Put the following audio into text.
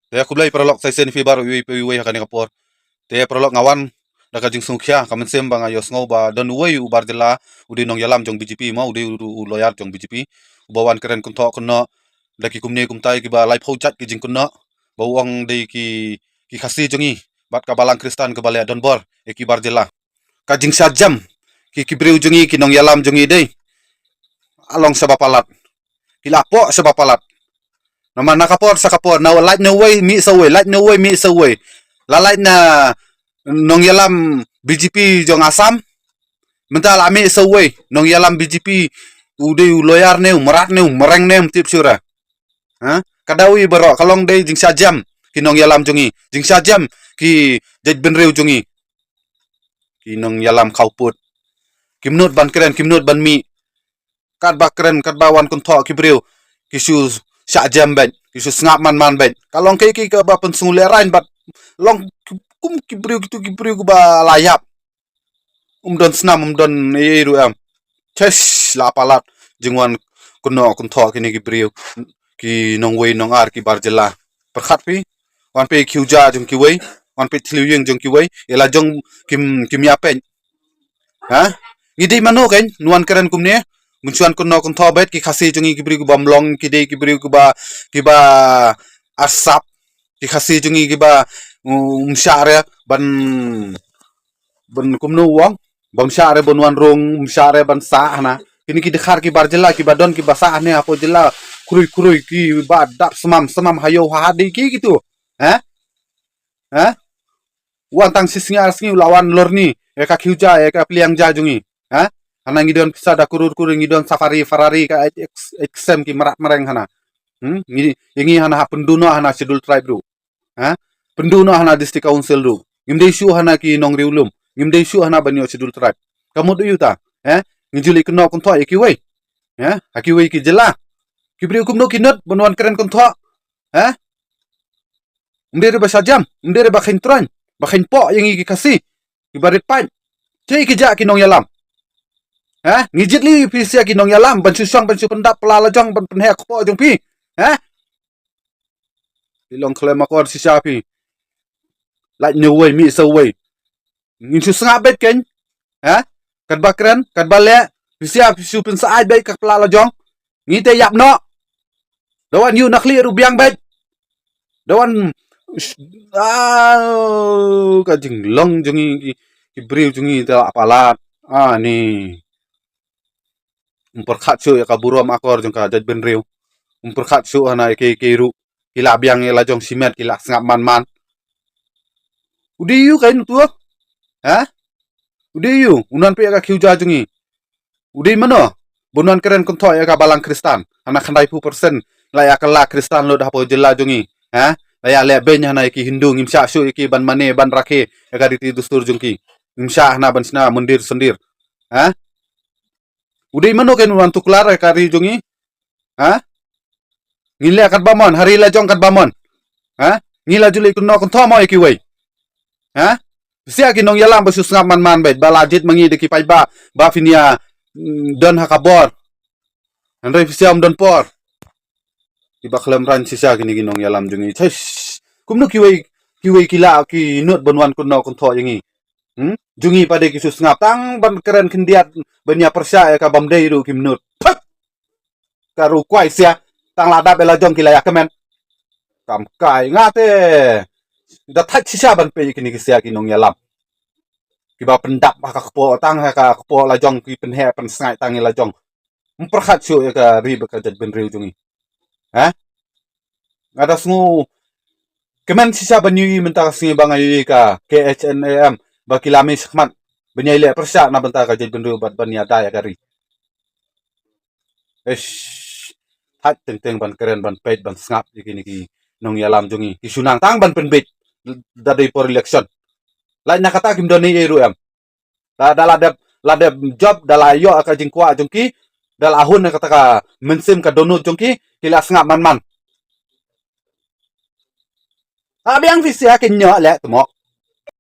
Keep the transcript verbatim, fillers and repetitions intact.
Te khublei paralok sa shisien ïa phi baroh uwei pa uwei ha kane ka por. Te paralok, nga wan da ka jingsngewkhia, ka mynsiem ba nga ïohsngew ba don uwei u bar jylla, u dei nongïalam jong B J P mo, u dei u, u lawyer jong B J P, uba wan kren kynthoh kynnoh da ki kumne kumtai kiba laiphew jait ki jingkynnoh, ba u ong dei ki, ki Khasi jong ngi bad ka balang Khristan kaba leh donbor ïa ki bar jylla. Ka jingshah jem ki, ki briew jong ngi, ki nongïalam jong ngi dei, ah, long shaba palat. Ki la poh shaba palat. Namar na ka por sha ka por, na lait na uwei mih sa uwei, lait na uwei mih sa uwei. La lait na nongïalam B J P jong Assam, mynta la mih sa uwei nongïalam B J P, u dei u lawyer ne, u mrad ne, u mreng ne, ym tip shuh re. Ha? Ka dei baroh, ka long dei jingshah jem ki nongïalam jong ngi, jingshah jem ki jaitbynriew jong ngi. Ki nongïalam khawpud. Kim nud ban kren, kim nud ban mih. Katba kren, katba wan kynthoh ki briew, ki shu shah jem beit, ki shu sngap man man beit. Ka long kaei kaei kaba pynsngewlehraiñ bad long kum ki briew, kitu ki briew kiba la ïap. Um don snam, um don ei ei ruh em. Chesh, la palat jingwan kynnoh kynthoh kine ki briew, ki nongwei nongar, ki bar jylla. Pyrkhat phi, wan peit khiew ja jong kiwei, wan peit thliew ïing jong kiwei, ïa la jong kim, kim ïa peit. Ha? Ngi dei mano kein, ngi wan kren kumne, ngi shu wan kynnoh kynthoh beit, ki Khasi jong ngi ki briew kiba mlong, ki dei ki briew kiba, kiba arsap, ki Khasi jong ngi kiba, um, um shah re ban, ban kumno u ong, bym shah re ban wan rung, um shah re ban sah hana. Kine ki dkhar ki bar jylla kiba don kiba sah hane hapoh jylla, khrui khrui kiba dap smam smam ha ïew ha hat, dei ki kitu. Ha? Ha? Wan tang shi sngi ar sngi u la wan lorni ïa ka khiew ja, ïa ka pliang ja jong ngi. Ha? Hana ngi don pisa da kurur kurur, ngi don safari Ferrari, ka X, X M ki mrad mreng hana. Hmm? Ngi, ïa ngi hana hap pynduh noh hana Schedule Tribe ruh. Ha? Pynduh noh hana District Council ruh. Ngim dei shuh hana ki nongriewlum. Ngim dei shuh hana ban ïoh Schedule Tribe. Ka mut u ïa uta. Ha? Ngi ju leit kynnoh kynthoh ïa kiwei. Ha? Ha kiwei ki jylla. Ki briew kumno ki nud ban wan kren kynthoh. Ha? Ym dei re ba shah jem, ym dei re ba kheiñ troiñ, ba kheiñ poh ïa ngi ki Khasi kiba rit paid. Te ki ja ki nongïalam. Ha? Ngi jied lei phi sha ki nongïalam ban shu shong, ban shu pyndap pla la jong, ban pynheh kpoh jong phi. Ha? Phi long khlem akor shisha phi. Lait na uwei mih sa uwei. Ngin shu sngap beit kein. Ha? Katba kren, katba leh, phi sha phi shu pynsaid beit ka pla la jong. Ngi te ïap noh. Da wan ïuh na khlieh ruh biang beit. Da wan, ah, ka jinglong jong ngi ki, ki briew jong ngi te la palat. Ani. Um pyrkhat shuh ïa ka burom akor jong ka jaitbynriew. Um pyrkhat shuh hana ïa kiei kiei ruh. Ki la biang ïa la jong shimet, ki la sngap man man. U dei ïa u kein utu? Ha? U dei ïa u, u nang peit ïa ka khiew ja jong ngi? U dei mano? Bun wan kren kynthoh ïa ka balang Khristan. Hana khyndai phew percent la ïa kylla Khristan lut hapoh jylla jong ngi. Ha? La ïa leh beiñ hana ïa ki Hindu, ngim shah shuh ïa ki ban mane ban rakhe ïa ka riti dustur jong ki. Ngim shah hana ban shna myndir syndir. Ha? U dei mano kein u wan tuklar ïa ka ri jong ngi? Ha? Ngi leh katba mon, ha ri la jong katba mon. Ha? Ngi la ju leit kynnoh kynthoh mo ïa kiwei? Ha? Shisha ki nongïalam ba shu sngap man man beit, ba la jied ma ngi da ki paidbah, ba phin ïa, mm, don ha ka bor. Hynrei phi sha ym don por. Kiba khlem rang shisha kine ki nongïalam jong ngi. Chesh. Kumno kiwei, kiwei ki la ki nud ban wan kynnoh kynthoh ïa ngi? Hmm? Jong ngi pat de ki shu sngap, tang ban kren khyndiat, ban ïa pyrshah ïa ka bym dei ruh kim nud. Thut! Ka ruh kwai sha, tang la dap ïa la jong ki la ïa kmen. Kam kai nga te. Da thait shisha ban peit ïa kine ki sha ki nongïalam. Kiba pyndap ha ka kpoh, tang ha ka kpoh la jong ki pynheh pynsngaid tang ïa la jong. Ym pyrkhat shuh ïa ka ri bad ka jaitbynriew jong ngi. Ha? Nga da sngew kmen shisha ban ïohi mynta ka sngi ba nga ïohi ka K H N A M ba ki la mih shakhmat ban ïai leh pyrshah na bynta ka jaitbynriew bad ban ïada ïa ka ri. Eish. Thait teng teng ban kren, ban peit, ban sngap ïa kine ki nongïalam jong ngi. Ki shu nang tang ban pynbeit da dei por election. Lait na kata kim don ei ei ruh em. Da, da la dep, la dep jop, da la ïoh ka jingkwah jong ki, da la hun kata ka mynsiem ka dohnud jong ki, ki la sngap man man. Ha biang phi sha ki ñiah leh tmok.